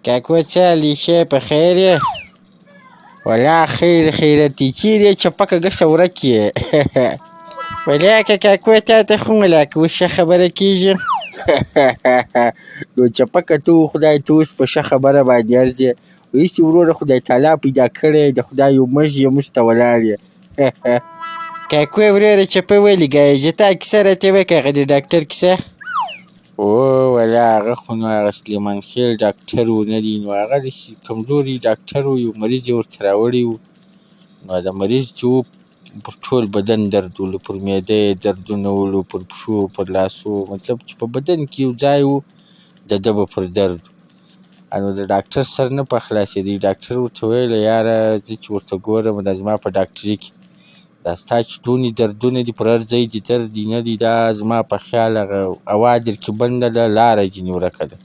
کاکو څه حال یې ښه په خیر یې؟ ولا خیر خیرت دی، چیرې یې چپکه ګسه ورک یې؟ ولاکه کاکو تا ته خو ولاکه اوس ښه خبره کیږي. نو چپکه ته خدای ته اوس په ښه خبره باندې ارزې. ویسي وروره خدای تعالی پیدا کړی د خدای یو مږ یې موږ ته ولاړ یې. کاکو وروره چپه ولې ګایږي؟ تا کیسه راته وکړه هغه د ډاکټر کیسه. او ولا هغه خو نو هغه سلیمان خېل ډاکټر و نه دی، نو هغه داسې کمزوری ډاکټر و، یو مریض یې ورته راوړی و. نو د مریض چې و پر ټول بدن درد و، پر معده یې دردونه ولو، پر پښو، پر لاسو، مطلب چې په بدن کې یو ځای و د ده به پر درد و. نو د ډاکټر سر نه په خلاصېدی. ډاکټر ورته ویل یاره زه چې ورته ګورم دا زما په ډاکټري کې دا ستا چې دونې دردونه دي پر هر ځای دي درد دي نه دي، دا زما په خیال هغه هوا در کې بنده ده، لاره ځینې ورکه ده.